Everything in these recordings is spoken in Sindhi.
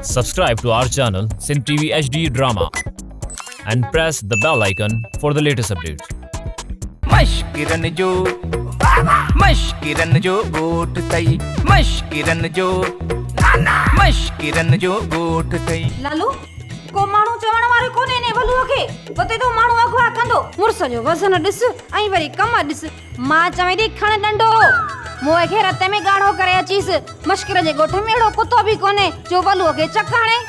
Subscribe to our channel Sindh TV HD Drama and press the bell icon for the latest updates. مشڪرن جو مشڪرن جو ڳوٺ ٿئي مشڪرن جو مشڪرن جو ڳوٺ ٿئي. لالو، ڪو ماڻهو چوڻ وارو ڪونهي انهي ولوء کي، وتي ٿو ماڻهو اغوا ڪندو. مڙس جو وزن ڏس ۽ وري ڪم ڏس. مان چوين ٿي کڻ ڏنڊو. موئي کي رت ۾ ڳاڙهو ڪري اچيس. مشڪرن جي ڳوٺ ۾ اهڙو ڪتو به ڪونهي جو ولوء کي چڪ هڻي.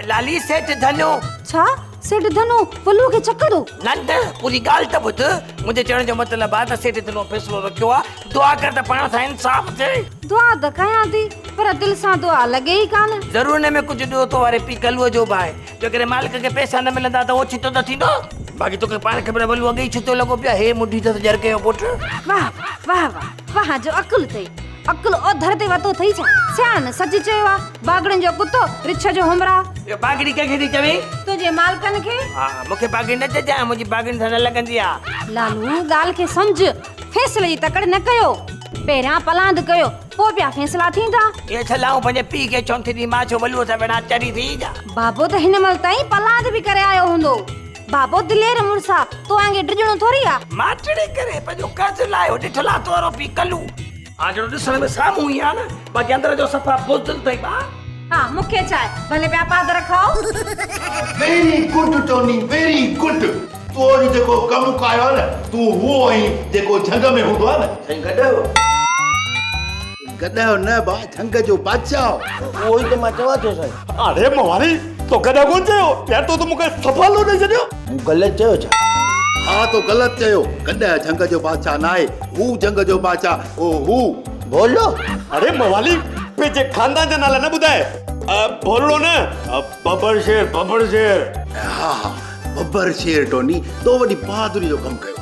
لالي سيٺ ڌنو. ڇا؟ سيٺ ڌنو ولوء کي چڪندو؟ نه نه پوري ڳالهه ته ٻڌ. منهنجي چوڻ جو مطلب آهي ته سيٺ ڌنو فيصلو رکيو آهي. دعا ڪر ته پاڻ سان انصاف ٿئي. دعا ته ڪيان ٿي پر دل سان دعا لڳي ئي ڪانه. ضرور ان ۾ ڪجهه ڏوهه تو واري پيء ڪلوء جو به آهي. جيڪڏهن مالڪ کي پئسا نه ملندا ته اهو ڇتو ته ٿيندو. باقي توکي پاڻ خبر آهي ولو اڳي ئي ڇتو لڳو پيو آهي. هي منڍي اٿس ڄرڪي جو پٽ. واهه واهه واهه واهه جو عقل اٿئي. عقل اوڌر تي وتو اٿئي ڇا؟ سياڻن سچ چيو آهي، باگڙين جو ڪتو، رڇ جو همراهه. اهو باگڙي ڪنهن کي ٿي چوين؟ تنهنجي مالڪن کي. ها مون کي باگڙي نه چئجانء، منهنجي باگڙين سان نه لڳندي آهي. لالو ڳالهه کي سمجهه، فيصلي جي تڪڙ نه ڪيو. پهريان پلاند ڪيو، پوء پيا فيصلا ٿيندا. اهي ڇلاون پنهنجي پيء کي ڇونه ٿي ڏين، مان ڇو ولوء سان وڙهان، چري ٿي ڇا؟ بابو ته هن مهل تائين پلاند به ڪري آيو هوندو. بابو دلير مڙس آ، تو وانگي ڊڄڻو ٿوري آ. ماٽڙي ڪري پنهنجو قرض لاهيو، ڏٺل آ تو وارو پيء ڪلو. ها جهڙو ڏسڻ ۾ سامهون ئي آ نه، باقي اندر جو صفا بزدل اٿئي ڀاء. ها مون کي ڇا آهي، ڀلي پيا پادر کائو. Very good Tony very good تو اڄ جيڪو ڪم ڪايو آهي نه تون اهو آهين جيڪو جهنگ ۾ هوندو آهي نه. سائين گڏهه. گڏهه نه ڀاء جهنگ جو بادشاهه. اهو ئي ته مان چوان ٿو سائين. اڙي موالي تو گڏهه ڪونه چيو يار تو ته مون کي صفا لوڏي ڇڏيو. مون غلط چيو ڇا؟ ها تو غلط چيو گڏهه جهنگ جو بادشاهه ناهي هو جهنگ جو بادشاهه اهو هو. ڀولو. اڙي موالي پنهنجي خاندان جا نالا نه ٻڌاء ڀولڙو نه ببر شير ببر شير. ها ها ببر شير ٽوني تو وڏي بهادري جو ڪم ڪيو.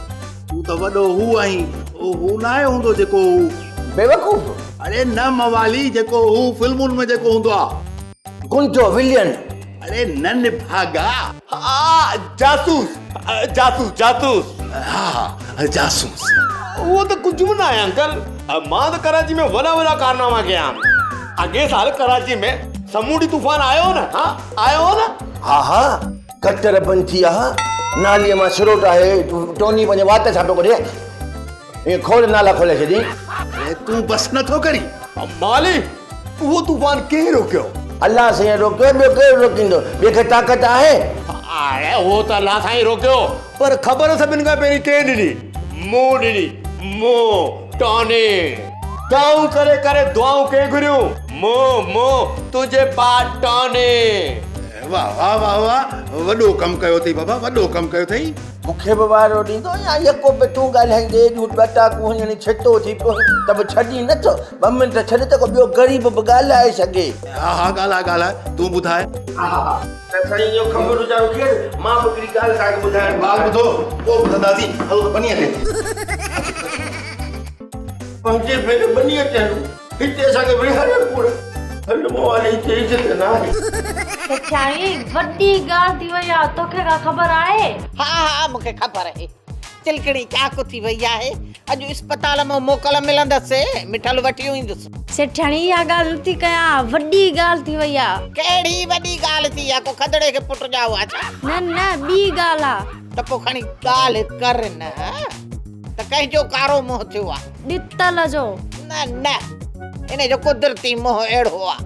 تون ته وڏو هو آهين هو ناهي هوندو جيڪو هو. بيوقوف. اڙي نه موالي جيڪو هو فلمن ۾ جيڪو هوندو آ. گنجو ولين. اڙي نه نڀاڳا. ها جاسوس جاسوس جاسوس. ها ها جاسوس. اهو ته ڪجهه به ناهي انڪل مان ته ڪراچي ۾ وڏا وڏا ڪارناما ڪيا آهن اڳئين سال ڪراچي ۾ سمونڊي طوفان آيو هو نه ها آيو هو نه. ها ها گٽر بند ٿي ويا ها ناليء مان سرو ٽاهي ٽوني پنهنجي وات سان پيو ڪڍي ائين کوڙ نالا کولي ڇڏيائين. اڙي تون بس نه ٿو ڪرين. مالي اهو طوفان ڪنهن روڪيو؟ الله سائين روڪيو ٻيو ڪير روڪيندو ٻئي کي طاقت آهي؟ اڙي اهو ته الله سائين روڪيو پر خبر سڀن کان پهرين ڪنهن ڏني؟ مون ڏني مون ٽوني. دانهون ڪري ڪري دعائون ڪنهن گهريون؟ مون مون تنهنجي ڀاء ٽوني. واه واه واه واه وڏو ڪم ڪيو اٿئي بابا وڏو ڪم ڪيو اٿئي. مون کي به وارو ڏيندو يا يڪو پيو تون ڳالهائيندي ايڏيون ٻٽاڪون هڻي ڇتو ٿي پيو ته به ڇڏين نه ٿو ٻه منٽ ڇڏ ته ڪو ٻيو غريب به ڳالهائي سگهي. ها ها ڳالهاء ڳالهاء تون ٻڌاء. ها ها ته سائين اهو کنڀ ويچارو ڪير مان به هڪڙي ڳالهه توهان کي ٻڌائڻ ڳالهه ٻڌو پوء ٻڌنداسين هلو ته ٻنيء تي پنهنجي ڀيڻ ٻنيء تي هلون هتي اسان کي ويهاريل ڪونه. هل موالي هتي عزت ناهي. سٺياڻي وڏي ڳالهه ٿي وئي آ توکي ڪا خبر آهي؟ ها ها مون کي خبر آهي. چلڪڻي چاق ٿي وئي آهي. اڄ اسپتال مان موڪل ملندس مٺل وٺي ايندس. سيٺياڻي اها ڳالهه نٿي ڪيان وڏي ڳالهه ٿي وئي آ. ڪهڙي وڏي ڳالهه ٿي آ ڪو کدڙي کي پٽ ڄائو آ ڇا؟ نه نه ٻي ڳالهه آ. ته پوء کڻي ڳالهه ڪر نه ته ڪنهن جو ڪارو منهن ٿيو آ؟ ڏتل جو. نه نه ان جو قدرتي منهن اهڙو آ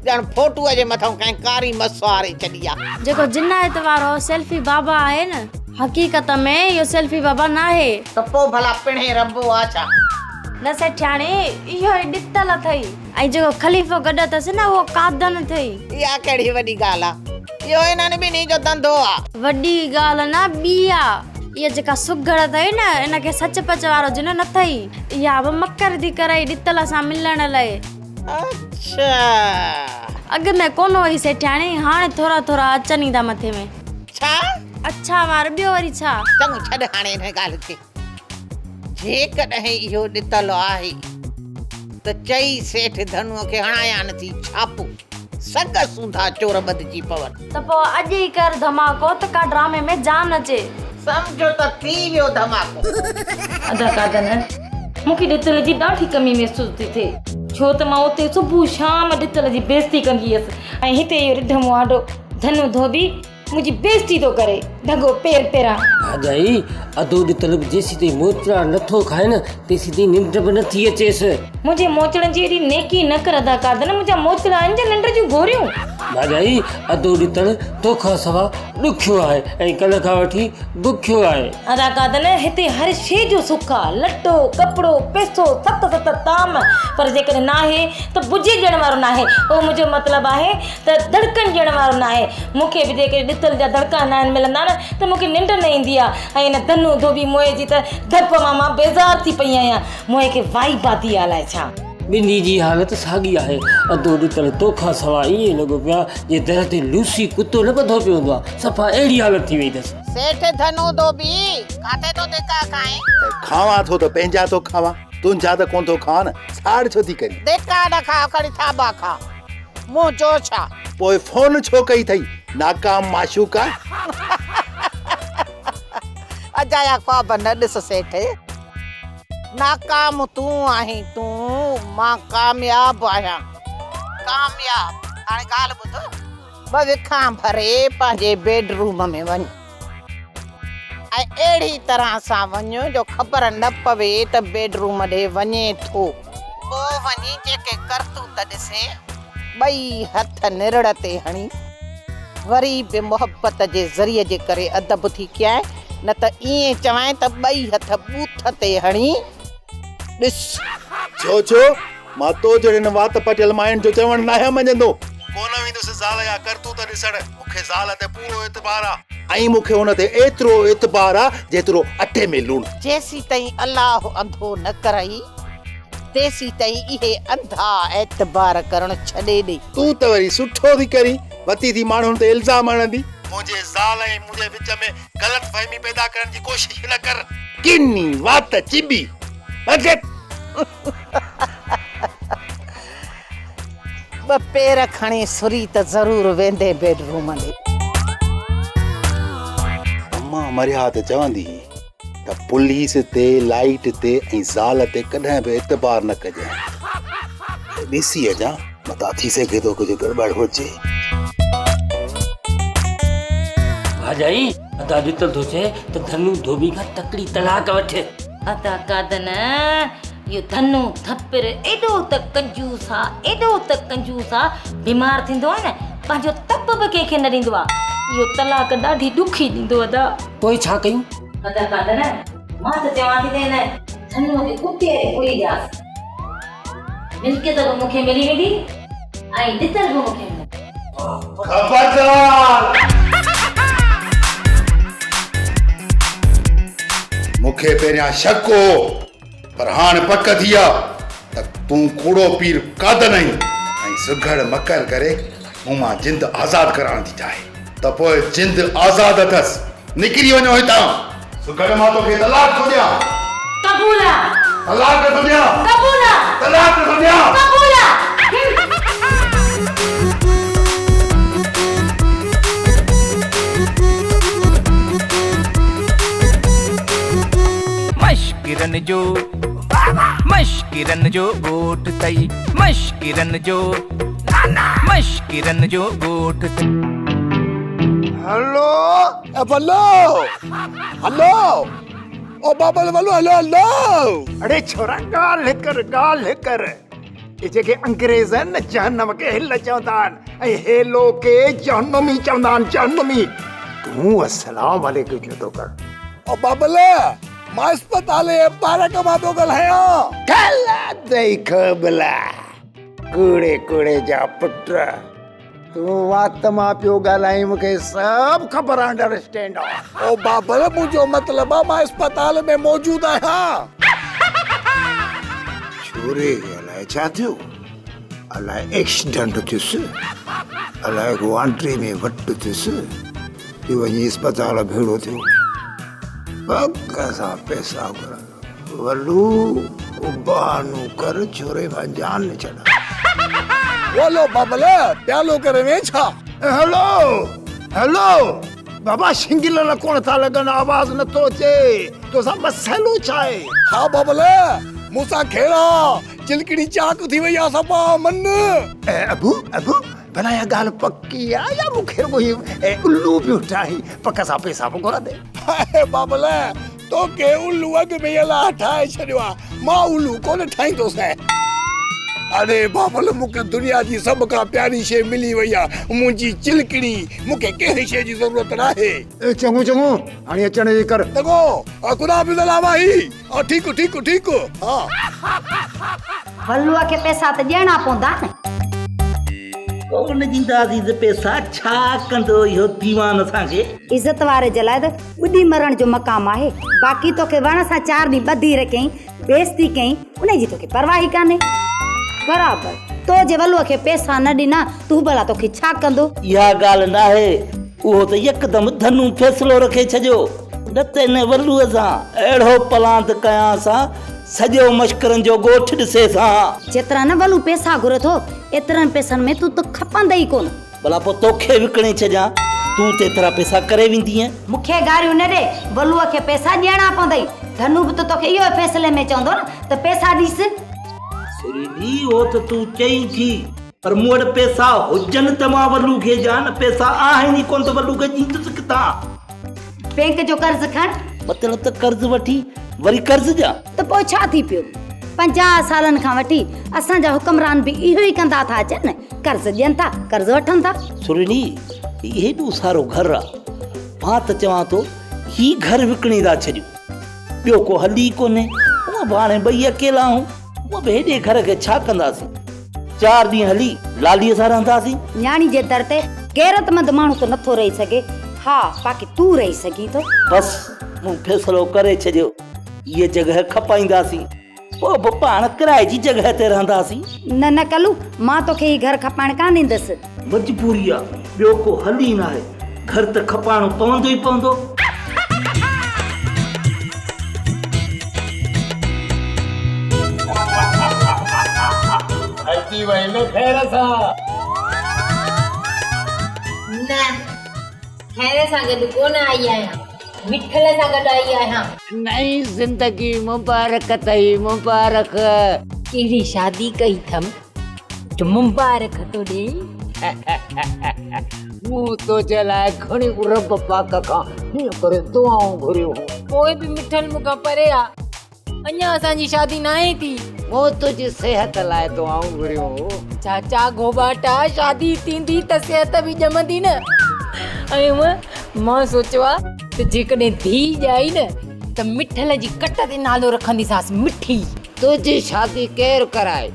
ڄڻ فوٽوء جي مٿان ڪنهن ڪاري مس هاري ڇڏي آ. جيڪو جنايت وارو سيلفي بابا آهي نه حقيقت ۾ اهو سيلفي بابا ناهي. ته پوء ڀلا پڻهين رنبو آ ڇا؟ نه سيٺياڻي اهو ئي ڏتل اٿئي ۽ جيڪو خليفو گڏ اٿس نه اهو قادن اٿئي. اها ڪهڙي وڏي ڳالهه آ اهو انهن ٻنهي جو ڌنڌو آ. وڏي ڳالهه نه ٻي آ. اها جيڪا سگهڙ اٿئي نه ان کي سچ پچ وارو جن نه اٿئي. اها به مڪر ٿي ڪرئي ڏتل سان ملڻ لئي. اڇا. اڳ ۾ ڪونه هئي سيٺياڻي هاڻي ٿورا ٿورا اچن ئي ٿا مٿي ۾. ڇا؟ اڇا وار ٻيو وري ڇا؟ چڱو ڇڏ هاڻي ان ڳالهه کي. جيڪڏهن اهو ڏتل آهي ته چئي سيٺ ڌنوء کي هڻايان ٿي ڇاپو. سڳ سوڌا چور ٻڌجي پون. ته پوء اڄ ئي ڪر ڌماڪو ته ڪا ڊرامي ۾ جان اچي. سمجهه ته ٿي ويو ڌماڪو. ادا قادن، مون کي ڏتل جي ڏاڍي ڪمي محسوس ٿي ٿئي. ڇو ته مان اتي صبح شام ڏتل جي بيعزتي ڪندي هيس ۽ هتي اهو رڍ مهانڊو ڌنو ڌوٻي منهنجي بيعزتي ٿو ڪري، ڍڳو پير پيران. ڀاڄائي، اڌو ڏتل به جيسيتائين موچڙا نه ٿو کائي نه، تيسيتائين ننڊ به نه ٿي اچيس. منهنجي موچڙن جي ايڏي نيڪي نه ڪر ادا قادر، منهنجا موچڙا آهن جا ننڊ جون گوريون. ڀاڄائي، اڌو ڏتل توکان سوا ڏکيو آهي ۽ ڪلهه کان وٺي بکيو آهي. ادا قادن، هتي هر شيء جو سک آ، لٽو، ڪپڙو، پئسو، ست ست طعام، پر جيڪڏهن ناهي ته بجي ڏيڻ وارو ناهي. اهو منهنجو مطلب آهي ته دڙڪن ڏيڻ وارو ناهي. مون کي به جيڪڏهن ڏتل جا دڙڪا ناهن ملندا نه ته مون کي ننڊ نه ايندي آ ۽ ان ڌنو ڌوٻي موئي جي ته ڌپ مان مان بيزار ٿي پئي آهيان. موئي کي وائي بادي آ الائي ڇا. ٻنهي جي حالت ساڳي آهي. اڌو ڏتل توکان سوا ائين لڳو پيو آ جيئن در تي لوسي ڪتو نه ٻڌو پيو هوندو آ. صفا اهڙي حالت ٿي وئي اٿس. سيٺ ڌنو ڌوٻي، ڪاٿي ٿو ڌڪا کائين؟ کاوان ٿو ته پنهنجا ٿو کاوان، تنهنجا ته ڪونه ٿو کاوان نه. ساڙ ڇو ٿي ڪرين؟ ڌڪا نه کاء، کڻي ٿاٻا کاء. منهنجو ڇا؟ پوء فون ڇو ڪئي اٿئي ناڪام معشوقه؟ اجايا خواب نه ڏس سيٺ. ناڪام تون آهين تون، مان ڪامياب آهيان. ڪامياب. هاڻي ڳالهه ٻڌ، ٻه وکان ڀري پنهنجي بيڊ روم ۾ وڃ ۽ اهڙي طرح سان وڃ جو خبر نه پوي ته بيڊ روم ڏي وڃين ٿو. پوء وڃي جيڪي ڪرتوت ڏسين، ٻئي هٿ نرڙ تي هڻي، وري به محبت جي ذريعي جي ڪري ادب ٿي ڪيائين، نه ته ائين چوائين ته ٻئي هٿ ٻوٿ تي هڻي ڏس. ڇو ڇو؟ مان تو جهڙين وات پٽيل ماين جو چوڻ ناهيان مڃندو. ڪونه ويندس زال جا ڪرتوت ڏسڻ. مون کي زال تي پورو اعتبار آ. ۽ مون کي هن تي ايترو اعتبار آ جيترو اٽي ۾ لوڻ. جيسيتائين الله انڌو نه ڪرئي، تيسيتائين اهي انڌا اعتبار ڪرڻ ڇڏي ڏي. تون ته وري سٺو ٿي ڪرين، وتي ٿي ماڻهن تي الزام هڻندي. منهنجي زال ۽ منهنجي وچ ۾ غلط فهمي پيدا ڪرڻ جي ڪوشش نه ڪر. ڪني وات چٻي ڀڳت. ٻه پير کڻي سري ته ضرور ويندين بيڊ روم ڏي. امان مريا ته چوندي هئي ته پوليس تي، لائيٽ تي ۽ زال تي ڪڏهن به اعتبار نه ڪجانء. ڏسي اچان متان ٿي سگهي ٿو ڪجهه گڙٻڙ هجي. ڀاڄائي، ادا ڏتل ٿو چئي ته ڌنو ڌوٻي کان تڪڙي طلاق وٺ. ادا قادن، اهو ڌنو ڌپر ايڏو ته ڪنجوس آ، ايڏو ته ڪنجوس آ، بيمار ٿيندو آ نه، پنهنجو تپ به ڪنهن کي نه ڏيندو آ. اهو طلاق ڏاڍي ڏکي ڏيندو ادا. پوء ڇا ڪيون؟ ادا قادن، مان ته چوان ٿي ته هن ڌنوء کي ڪتي واري پوري ڏيانس. ملڪيت به مون کي ملي ويندي ۽ ڏتل به مون کي ملندو. خبردار! مون کي پهريان شڪ هو، پر هاڻ پڪ ٿي آ ته تون ڪوڙو پير قادن آهين ۽ سگهڙ مڪر ڪري مون مان جند آزاد ڪرائڻ ٿي چاهي ته پوء جند آزاد اٿس، نڪري وڃو هتان. سگهڙ مان توکي طلاق ٿو ڏيان. قبول آ. طلاق ٿو ڏيان. قبول آ. طلاق ٿو ڏيان. قبول آ. مشڪرن جو مشڪرن جو ڳوٺ ٿئي مشڪرن جو مشڪرن جو ڳوٺ ٿئي. هلو اي ولو هلو او بابل ولو هلو هلو. اڙي ڇورا ڳالهه ڪر ڳالهه ڪر اهي جيڪي انگريز آهن نه جهنم کي هل چوندا آهن ۽ هيلو کي جهنمي چوندا آهن جهنمي تون السلام عليڪم ڇو ٿو ڪر. او بابل مان اسپتال جي پارڪ مان پيو ڳالهايان. ڪلا دئي کبلا ڪوڙي ڪوڙي جا پٽ. تون وات مان پيو ڳالهائين مون کي سڀ خبر آ انڊرسٽينڊ آ. او بابل منهنجو مطلب آ مان اسپتال ۾ موجود آهيان. ڇوري کي الائي ڇا ٿيو الائي ايڪسيڊنٽ ٿيس الائي ڪو آنٽري ۾ وٽ ٿيس جو وڃي اسپتال ڀيڙو ٿيو پڪ سان پئسا گهرندو. ولو ڪو بهانو ڪر ڇوري مان جان نه ڇڏا. ولو بابل پيالو ڪري وين ڇا. هلو هلو بابا شنگل نه ڪونه ٿا لڳن آواز نه ٿو اچي توسان مسئلو ڇا آهي. ها بابل مون سان کيڙا، چلڪڻي چاڪ ٿي وئي آ صفا من. ابو ابو ڀلا اها ڳالهه پڪي آ يا مون کي رڳو هي الو پيو ٺاهين، پڪ سان پئسا به گهرندين. بابل توکي الو اڳ ۾ ئي الله ٺاهي ڇڏيو آ، مان الو ڪونه ٺاهيندوسانء. اڙي بابل مون کي دنيا جي سڀ کان پياري شيء ملي وئي آ، منهنجي چلڪڻي، مون کي ڪنهن شيء جي ضرورت ناهي. چڱو چڱو هاڻي اچڻ جي ڪر. چڱو خدا حافظ الله واهي. ٺيڪ ٺيڪ ٺيڪ ها. ولوء کي پئسا ته ڏيڻا پوندا نه. ڪونه ڏيندا عزيز پئسا، ڇا ڪندو اهو ديوان اسان کي. عزت واري جي لاء ته ٻڏي مرڻ جو مقام آهي. باقي توکي وڻ سان چار ڏينهن ٻڌي رکيائين، بيعزتي ڪيائين، انهي جي توکي پرواهه ئي ڪانهي. برابر، تو جي ولوء کي پئسا نه ڏنا ته هو ڀلا توکي ڇا ڪندو؟ اها ڳالهه ناهي، اهو ته يڪدم ڌنو فيصلو رکي ڇڏيو. نه ته ان ولوء سان اهڙو پلاند ڪيان سان سڄو مشڪرن جو ڳوٺ ڏسي سان. جيترا نه ولو پئسا گهري ٿو، ايترن پئسن ۾ تون ته کپندين ئي ڪونه. ڀلا پوء توکي وڪڻي ڇڏيان، تون ته ايترا پئسا ڪري ويندينء. مون کي گاريون نه ڏي، ولوء کي پئسا ڏيڻا پوندئي. ڌنو به ته توکي اهو ئي فيصلي ۾ چوندو نه ته پئسا ڏيس. سريلي، اهو ته تون چئين ٿي، پر مون وٽ پئسا هجن ته مان ولو کي ڏيان نه، پئسا آهن ئي ڪونه ته ولو کي ڏيندس ڪٿان؟ بينڪ جو قرض کڻ. مطلب ته قرض وٺي وري قرض ڏيان. ته پوء ڇا ٿي پيو؟ 50 سالن کان وٺي اسان جا حڪمران به اهو ئي ڪندا ٿا اچن، قرض ڏين ٿا، قرض وٺن ٿا. سريلي، هي هيڏو سارو گهر آ، مان ته چوان ٿو هي گهر وڪڻي ٿا ڇڏيون، ٻيو ڪو حل ئي ڪونهي. هونء به هاڻي ٻئي اڪيلا آهيون، هونء به هيڏي گهر کي ڇا ڪنداسين؟ چار ڏينهن هلي لاليء سان رهنداسين. نياڻي جي در تي غيرتمند ماڻهو ته نٿو رهي سگهي، ها باقي تون رهي سگهين ٿو. بس مون فيصلو ڪري ڇڏيو، هيء جڳهه کپائينداسين، پوء به پاڻ ڪرائي جي جڳهه تي رهنداسين. نه نه ڪلو، مان توکي هي گهر کپائڻ ڪانه ڏيندس. مجبوري آ، ٻيو ڪو حل ئي ناهي، گهر ته کپائڻو پوندو ئي پوندو. اچي وئين نه خير سان. نه خير سان گڏ ڪونه آئي آهيان، مٺل سان گڏ آئي آهيان. نئين زندگي مبارڪ اٿئي مبارڪ. ڪهڙي شادي ڪئي ٿم جو مبارڪ ٿو ڏئين. مون تنهنجي لاء گهڻي رب پاڪ کان هيئن ڪري دعائون گهريون هيون. پوء به مٺل مون کان پري آ. اڃا اسان جي شادي ناهي ٿي. مون تنهنجي صحت لاء دعائون گهريون هو. چاچا گهوٻاٽا شادي ٿيندي ته صحت به ڄمندي نه. ۽ هونء مان سوچيو آ ته جيڪڏهن ڌيء ڄائي نه ته مٺل جي ڪٽ تي نالو رکنديسانس مٺي. تنهنجي شادي ڪير ڪرائي؟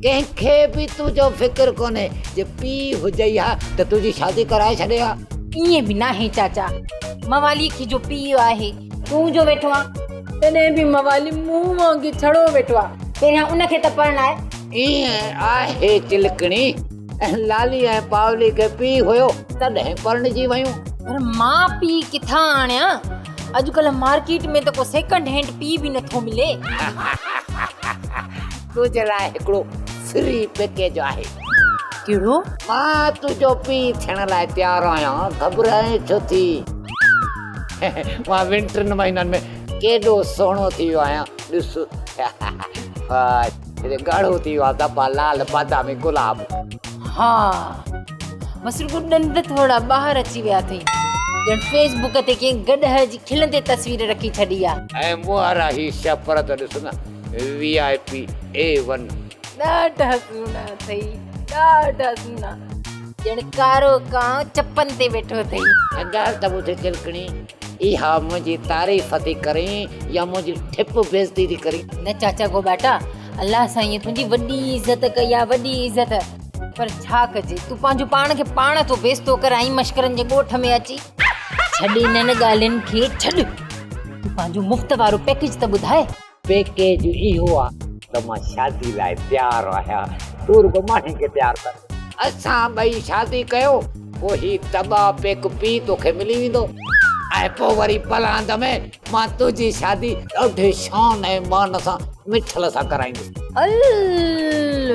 ڪنهن کي به تنهنجو فڪر ڪونهي. جي پيء هجئي ها ته تنهنجي شادي ڪرائي ڇڏي ها. ائين به ناهي چاچا. موالي کي جو پيء آهي. تون جو ويٺو آن. تڏهن به موالي مون وانگي ڇڙو ويٺو آ. پهريان ان کي ته پرڻاء. ائين آهي چلڪڻي. لالي ۽ پاولي کي پيء هيو تڏهن پرڻجي ويون. پر مان پيء ڪٿان آڻيان؟ اڄڪلهه مارڪيٽ ۾ ته ڪو سيڪنڊ هينڊ پيء به نٿو ملي. تنهنجي لاء هڪڙو فري پيڪيج آهي. ڪهڙو؟ مان تنهنجو پيء ٿيڻ لاء تيار آهيان، گهٻرائين ڇو ٿي؟ مان ٻن ٽن مهينن ۾ ڪيڏو سهڻو ٿي ويو آهيان، ڏس. ڳاڙهو ٿي ويو آهي دٻا لال بادامي گلاب. ها بس رڳو ڏند ٿورا ٻاهر اچي ويا اٿئي، ڄڻ فيس بڪ تي ڪنهن گڏهه جي کلندي تصوير رکي ڇڏي آ. ۽ مون وارا هي شهپر ته ڏس نه، V I P A one. ڏاڍا سهڻا اٿئي، ڏاڍا سهڻا، ڄڻ ڪارو ڪانء چپن تي ويٺو اٿئي. ڳالهه ته ٻڌ چلڪڻي، اها منهنجي تعريف ٿي ڪرين يا منهنجي ٺپ بيعزتي ٿي ڪرين؟ نه چاچا گوٻاٽا، الله سائينء تنهنجي وڏي عزت ڪئي آ، وڏي عزت. پر ڇا ڪجي، تون پنهنجو پاڻ کي پاڻ ٿو بيستو ڪرائين مشڪرن جي ڳوٺ ۾ اچي. ڇڏ انهن ڳالهين کي ڇڏ، تون پنهنجو مفت وارو پيڪيج ته ٻڌاء. پيڪيج اهو آ ته مان شادي لاء تيار آهيان، تون رڳو ماڻهن کي تيار ڪر. اسان ٻئي شادي ڪيو، پوء هي دٻا پيڪ پي توکي ملي ويندو ۽ پوء وري پلاند ۾ مان تنهنجي شادي ڏاڍي شان ۽ مان سان مٺل سان ڪرائيندس. ال!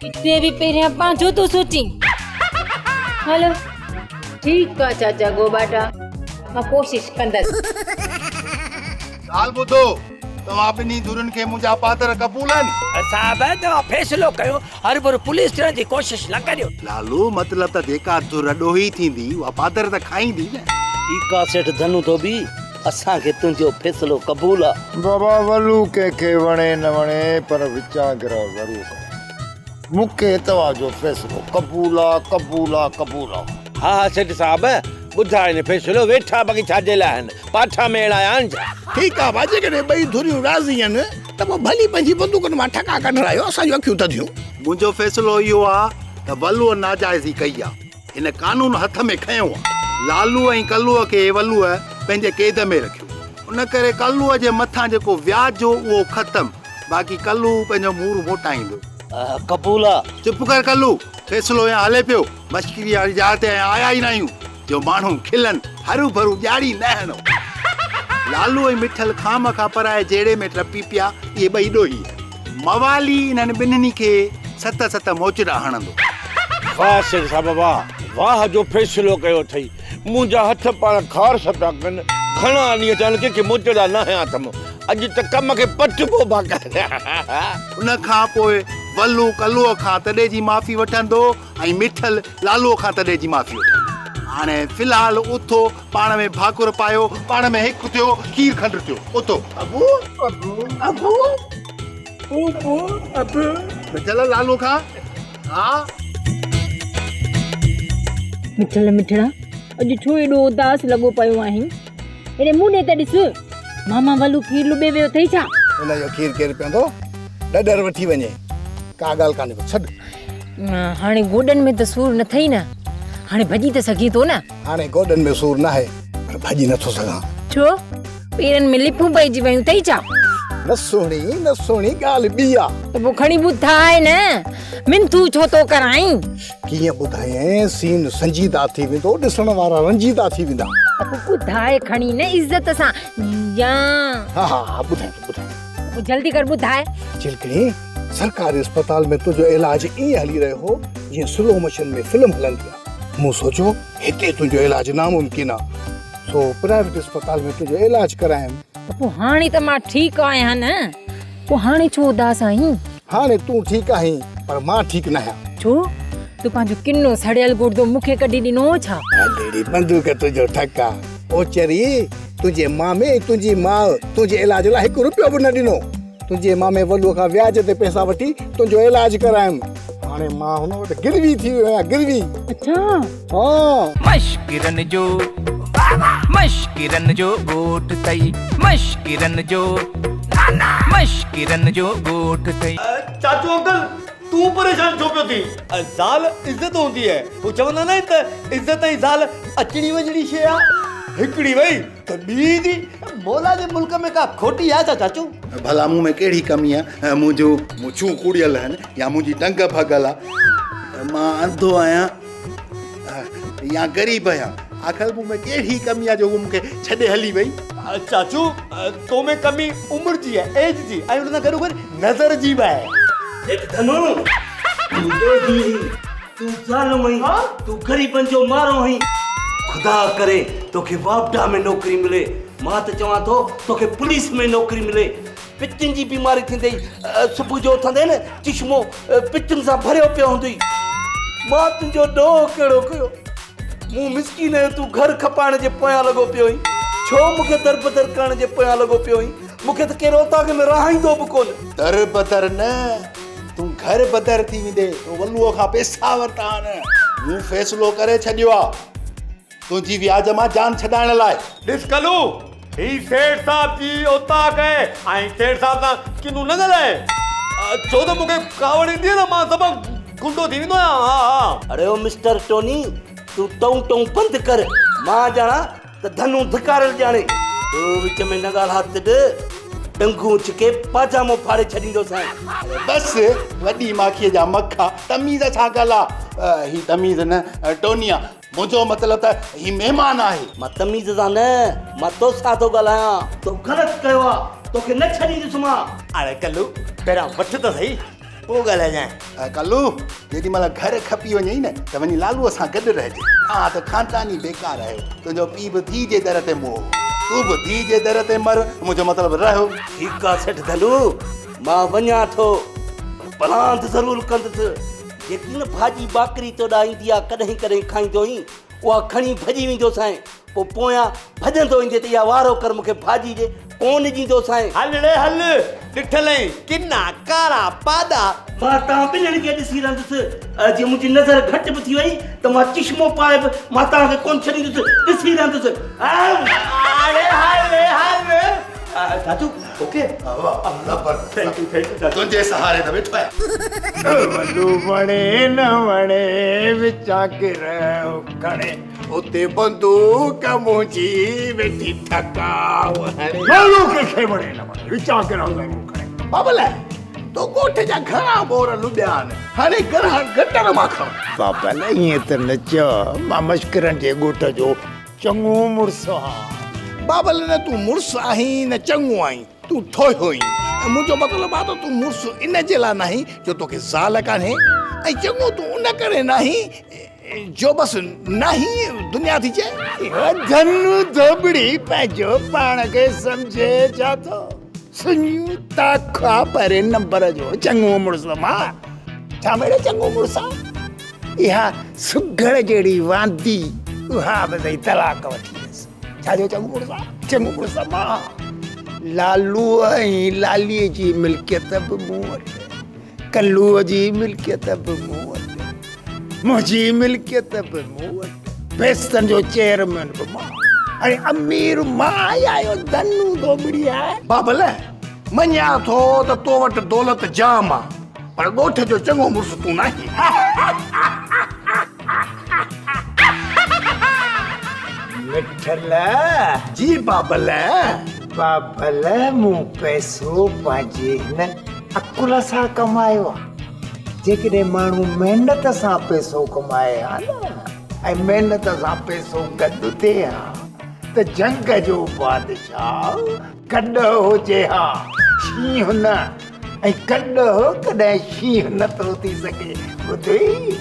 اتي به پهريان پنهنجو ٿو سوچين. هلو ٺيڪ آ چاچا گوٻاٽا، مان ڪوشش ڪندس. ڳالهه ٻڌو. توهان ٻنهي ڌرين کي منهنجا پادر قبول آهن؟ صاحب توهان فيصلو ڪيو، هروڀرو پوليس ٿيڻ جي ڪوشش نه ڪريو. لالو، مطلب ته جيڪا ڌر ڏوهي ٿيندي، اها پادر ته کائيندي نه. ٺيڪ آ سيٺ ڌنو ڌوٻي، اسان کي تنهنجو فيصلو قبول آ. بابا ولو ڪنهن کي وڻي نه وڻي پر وچان گرهه ضرور ڪري. مون کي توهان جو فيصلو قبول آ، قبول آ، قبول آ. ها ها سيٺ صاحب، ٻڌاء هن فيصلو، ويٺا باقي ڇا جي لاء آهن؟ پاٺا ميڙ آيا آهن ڇا؟ ٺيڪ آ ڀاء، جيڪڏهن ٻئي ڌريون راضي آهن ته پوء ڀلي پنهنجي بندوقن مان ٺڪا ڪڍرايو، اسان جون اکيون ٿڌيون. منهنجو فيصلو اهو آ ته ولوء ناجائزي ڪئي آ. هن قانون هٿ ۾ کنيو آ. لالوء ۽ ڪلوء کي ولوء پنهنجي قيد ۾ رکيو. ان ڪري ڪلوء جي مٿان جيڪو وياج هو اهو ختم. باقي ڪلو پنهنجو مور موٽائيندو. قبول آ. چپ ڪر ڪلو، فيصلو اڃا هلي پيو. مشڪري واري جاء تي اڃا آيا ئي ناهيون جو ماڻهو کلن. هروڀرو ڄاڙي نه هڻو. لالو ۽ مٺل خامخا پرائي جهيڙي ۾ ٽپي پيا. اهي ٻئي ڏوهي آهن. موالي انهن ٻنهي کي ست ست موچڙا هڻندو. واهه سيٺ صاحب واهه، واهه جو فيصلو ڪيو اٿئي. منهنجا هٿ پاڻ خارس پيا ڪن. گهڻا ڏينهن ٿيا آهن ڪنهن کي موچڙا نه هنيا اٿم. اڄ ته ڪم کي پٽبو باقاعده. ان کان پوء ولو ڪلوء کان تڏي جي معافي وٺندو ۽ مٺل لالوء کان تڏي جي معافي وٺندو. هاڻي في الحال اٿو پاڻ ۾ ڀاڪر پايو، پاڻ ۾ هڪ ٿيو، کير کنڊ ٿيو. اٿو. ابو ابو ابو ابو. مٺل لالوء کان ها. مٺل مٺڙا اڄ ڇو ايڏو اداس لڳو پيو آهين؟ ايڏي مون ڏي ته ڏس. ماما ولو کير لٻي ويو اٿئي ڇا؟ ان جو کير ڪير پيئندو؟ ڏڏر وٺي وڃي. ڪا ڳالهه ڪانهي ڪو ڇڏ. هاڻي گوڏن ۾ ته سور نه ٿئي نه؟ هاڻي ڀڄي ته سگهين ٿو نه؟ هاڻي گوڏن ۾ سور ناهي پر ڀڄي نٿو سگهان. ڇو؟ پيرن ۾ لڦون پئجي ويون اٿئي ڇا؟ نه سهڻي، نه سهڻي ڳالهه ٻي آ. ته پوء کڻي ٻڌاء نه، منٿون ڇو ٿو ڪرائين؟ ڪيئن ٻڌايانء، سين سنجيده ٿي ويندو، ڏسڻ وارا رنجيده ٿي ويندا. ته پوء ٻڌاء کڻي نه عزت سان يا. ها ها ٻڌايان ٿو ٻڌايان ٿو. پوء جلدي ڪر ٻڌاء. چلڪڻي، سرڪاري اسپتال ۾ تنهنجو علاج ائين هلي رهيو هو جيئن سلو موشن ۾ فلم هلندي آ. مون سوچيو هتي تنهنجو علاج ناممڪن آ، سو پرائيويٽ اسپتال ۾ تنهنجو علاج ڪرايم. ته پوء هاڻي ته مان ٺيڪ آهيان نه، پوء هاڻي ڇو اداس آهين؟ هاڻي تون ٺيڪ آهين پر مان ٺيڪ ناهيان. ڇو؟ تو پنهنجو ڪنو سڙيل گڙدو مون کي ڪڍي ڏنو هو ڇا؟ هلڙي بندوق تنهنجو ٺڪ آ. او چري، تنهنجي مامي ۽ تنهنجي ماء تنهنجي علاج لاء هڪ روپيو به نه ڏنو. تنهنجي مامي ولوء کان وياج تي پئسا وٺي تنهنجو علاج ڪرايم. هاڻي مان هن وٽ گروي ٿي ويو آهيان، گروي. اڇا. ها. مشڪرن جو مشڪرن جو ڳوٺ ٿئي مشڪرن جو مشڪرن جو ڳوٺ ٿئي. چاچو انڪل تون پريشان ڇو پيو ٿين؟ زال عزت هوندي آهي. هو چوندا ناهن ته عزت ۽ زال اچڻي وڃڻي شيء آهي. هڪڙي وئي ته ٻي ايندي. مولا جي ملڪ ۾ ڪا کوٽي آهي ڇا چاچو؟ ڀلا مون ۾ ڪهڙي ڪمي آهي؟ منهنجون مڇون ڪوڙيل آهن يا منهنجي ٽنگ ڀڳل آهي؟ مان انڌو آهيان يا غريب آهيان؟ آخر مون ۾ ڪهڙي ڪمي آهي جو هوء مون کي ڇڏي هلي وئي؟ چاچو تو ۾ ڪمي عمر جي آهي، ايج جي ۽ ان سان گڏوگڏ نظر جي به آهي. هيٺ ڌنو، تون ڏوهي آهين، تون ظالم آهين، تون غريبن جو مارو آهين. خدا ڪري توکي واپڊا ۾ نوڪري ملي، مان ته چوان ٿو توکي پوليس ۾ نوڪري ملي. پتين جي بيماري ٿيندئي صبح جو اٿندين نه چشمو پتين سان ڀريو پيو هوندئي. مان تنهنجو ڏوهه ڪهڙو ڪيو؟ مون مسڪين جو تون گهر کپائڻ جي پويان لڳو پيو آهين. ڇو مون کي دربدر ڪرڻ جي پويان لڳو پيو آهين؟ مون کي ته ڪير اوطاق ۾ رهائيندو به ڪونه. دربدر نه، تون گهر بدر ٿي ويندين. تو ولوء کان پئسا ورتا آهن. مون فيصلو ڪري ڇڏيو آهي. تنهنجي وياج مان جان ڇڏائڻ لاء. ڏس ڪلو، هي سيٺ صاحب جي اوطاق آهي ۽ سيٺ صاحب سان ڪنو نه ڳالهائي. ڇو ته مون کي ڪاوڙ ايندي آهي نه مان سڀ گنڊو ٿي ويندو آهيان. ها ها. اڙي او مسٽر ٽوني، تون ٽئون ٽئون بند ڪر. مان ڄاڻان ته ڌنو ڌڪاريل ڄاڻي. تون وچ ۾ نه ڳالهاء تڏ ٽنگون ڇڪي پاجامو ڦاڙي ڇڏيندوسانء. اڙي بس، وڏي ماکيء جا مکا، تميز سان ڳالهاء. هي تميز نه ٽوني آ. منهنجو مطلب ته هي مهمان آهي. مان تميز سان نه، مان توسان ٿو ڳالهايان. تو غلط ڪيو آ، توکي نه ڇڏيندس مان. اڙي ڪلو، پهريان وٺ ته سهي، پوء ڳالهائجانء. ڪلو، جيڏي مهل گهر کپي وڃئي نه ته وڃي لالوء سان گڏ رهجي. توهان ته خانداني بيڪار آهيو. تنهنجو پيء به ڌيء جي در تي موهه هو. تون به ڌيء جي در تي مر، منهنجو مطلب رهه. ٺيڪ آ سيٺ ڌنو، مان وڃان ٿو، پر پلاند ضرور ڪندس. جيڪي نه ڀاڄي ٻاڪري تو ڏانهن ايندي آ، ڪڏهن ڪڏهن کائيندو آهين، اها کڻي ڀڄي ويندوسانء. پوء پويان ڀڄندو ايندين ته اها وارو ڪر مون کي ڀاڄي ڏي، ڪونه ڏيندوسانء. هل ڙي هل، ڏٺل ۽ ڪنا ڪارا پاڏا. مان توهان ٻنهين کي ڏسي رهندس. جي منهنجي نظر گهٽ به ٿي وئي ته مان چشمو پائي به مان توهان کي ڪونه ڇڏيندس، ڏسي رهندس. اڙي هل ڙي هل. دادو اوڪي؟ زبردست. Thank you thank you Dadu. تنهنجي سهاري ته ويٺو آهيان. ولو وڻي نه وڻي وچان گرهه کڻي. اتي بندوق منهنجي ويٺي ٺڪاء هڻي. ولو ڪنهن کي وڻي نه وڻي وچان گرهه ضرور کڻي. بابل تو ڳوٺ جا گهڻا ٻور لڏيا آهن، هاڻي گرهه گٽر مان کڻ. بابل ائين ته نه چئه، مان مشڪرن جي ڳوٺ جو چڱو مڙس آهان. بابل نه تون مڙس آهين نه چڱو آهين، تون ٺوهيو آهين. منهنجو مطلب آهي ته تون مڙس ان جي لاء ناهين جو توکي زال ڪانهي ۽ چڱو تون ان ڪري ناهين جو بس ناهين دنيا ٿي چئي. اهو ڌنو ڌوٻڙي پنهنجو پاڻ کي سمجهي ڇا ٿو؟ سڃو تاکا پهرين نمبر جو چڱو مڙس مان ڇا مڙي چڱو مڙس آ؟ اها سگهڙ جهڙي واندي اها به سهي طلاق وٺي ويس. ڇا جو چڱو مڙس آ؟ چڱو مڙس مان. لالوء ۽ لاليء جي ملڪيت به مون وٽ، ڪلوء جي ملڪيت به مون وٽ، منهنجي ملڪيت به مون وٽ، پئسن جو چيئرمين به مان ۽ امير مان ئي آهيو ڌنو ڌوٻڙي آهي. بابل، مڃيان ٿو ته تو وٽ دولت جام آ، پر ڳوٺ جو چڱو مڙس تون ناهين. مٺل! جي بابل! بابل، مون پئسو پنهنجي هن عقل سان ڪمايو آ. جيڪڏهن ماڻهو محنت سان پئسو ڪمائي ها نه ۽ محنت سان پئسو گڏ ٿئي ها ته جهنگ جو بادشاهه گڏهه هجي ها، شينهن نه. ۽ گڏهه ڪڏهن شينهن نه ٿو ٿي سگهي، ٻڌئي؟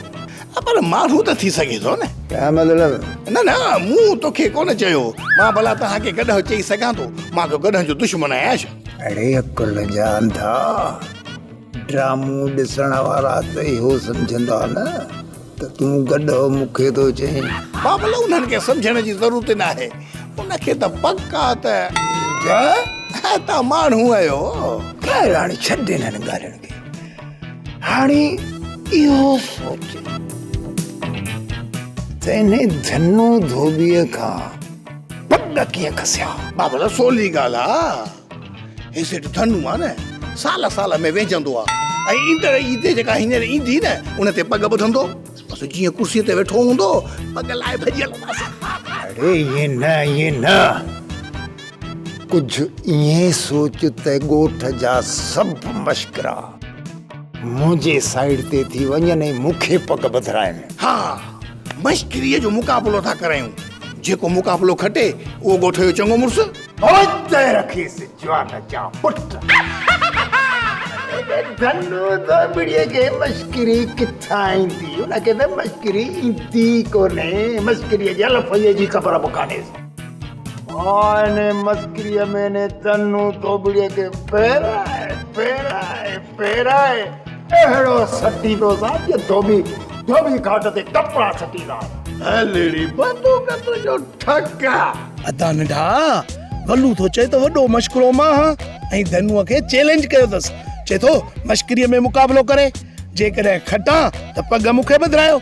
پر ماڻهو ته ٿي سگهي ٿو نه. ڇا مطلب؟ نه نه مون توکي ڪونه چيو. مان ڀلا توهان کي گڏهه چئي سگهان ٿو؟ مان ڪو گڏهن جو دشمن آهيان ڇا؟ اڙي عقل جا انڌا، ڊرامو ڏسڻ وارا ته اهو سمجهندا نه ته تون گڏهه مون کي ٿو چئين. بابل انهن کي سمجهڻ جي ضرورت ناهي. ان کي ته پڪ آ ته توهان ماڻهو آهيو. خير هاڻي ڇڏ انهن ڳالهين کي. هاڻي اهو سوچ ته انهي ڌنو ڌوٻيء کان پڳ ڪيئن کسيان؟ بابل سولي ڳالهه آ. هي سيٺ ڌنو آ نه، سال سال ۾ ويهجندو آ ۽ ايندڙ عيد جيڪا هينئر ايندي نه، ان تي پڳ ٻڌندو. بس جيئن ڪرسيء تي ويٺو هوندو، پڳ لاهي ڀڄي هلنداسين. اڙي ائين نه، ائين نه. ڪجهه ائين سوچ ته ڳوٺ جا سڀ مشڪرا منهنجي سائيڊ تي ٿي وڃن ۽ مون کي پڳ ٻڌرائن. ها، مشڪريء جو مقابلو ٿا ڪرايون. جيڪو مقابلو کٽي، اهو ڳوٺ جو چڱو مڙس. هوت رکيس جوان جا پٽ. ڌنو ڌوٻڙيء کي مشڪري ڪٿان ايندي؟ ان کي ته مشڪري ايندي ئي ڪونهي. مشڪريء جي الف جي خبر به ڪانهيس. ها انهي مسڪريء ۾ انهي ڌنو ڌوٻڙيء کي ڦيرائي ڦيرائي ڦيرائي اهڙو سٽيندوسان جيئن ڌوٻي ڌوٻي گهاٽ تي ڪپڙا سٽيندا آهن. هلڙي بندوق تنهنجو ٺڪ آ. ادا ننڍا، ولو ٿو چئي ته وڏو مشڪرو مان هان ۽ ڌنوء کي چئلينج ڪيو اٿس. چئي ٿو مشڪريء ۾ مقابلو ڪري، جيڪڏهن کٽان ته پڳ مون کي ٻڌرايو،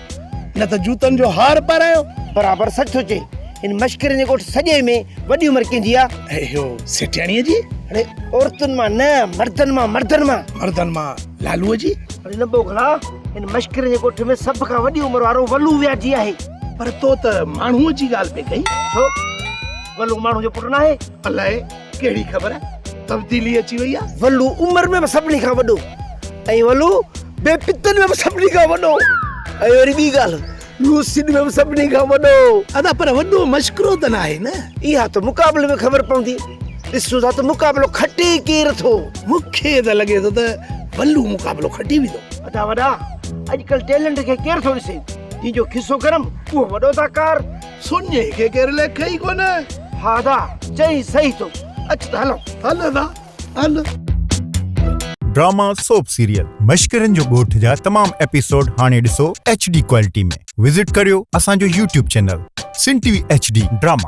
نه ته جوتن جو هار پارايو. برابر سچ ٿو چئي. هن مشڪرين جي ڳوٺ سڄي ۾ وڏي عمر ڪنهن جي آ؟ اهو سيٺياڻيء جي. اڙي عورتن مان نه، مردن مان، مردن مان. مردن مان لالوء جي. اڙي نه ٻوگهڙا، هن مشڪرين جي ڳوٺ ۾ سڀ کان وڏي عمر وارو ولو وياجي آهي. پر تو ته ماڻهوء جي ڳالهه پئي ڪئي. ڇو؟ ولو ماڻهوء جو پٽ ناهي؟ الائي ڪهڙي خبر تبديلي اچي وئي آ. ولو عمر ۾ به سڀني کان وڏو ۽ ولو بي پتن ۾ به سڀني کان وڏو ۽ وري ٻي ڳالهه لوسين ۾ به سڀني کان وڏو. ادا پر وڏو مشڪرو ته ناهي نه. اها ته مقابلي ۾ خبر پوندي. ڏسون ٿا ته مقابلو کٽي ڪير ٿو. مون کي ته لڳي ٿو ته ولو مقابلو کٽي ويندو. ادا وڏا اڄڪلهه ٽيلنٽ کي ڪير ٿو ڏسي. جنهن جو کيسو گرم اهو وڏو اداڪار. سڃي کي ڪير ليکي ئي ڪونه. ها ادا چئين صحيح ٿو، اچ ته هلون. هل ادا هل. ڊراما سوپ سيريل مشڪرين جو ڳوٺ جا تمام ايپيسوڊ هاڻي ڏسو ايڇ ڊي ڪوالٽي ۾ وزٽ ڪريو اسان جو YouTube channel Sindh T V H D drama.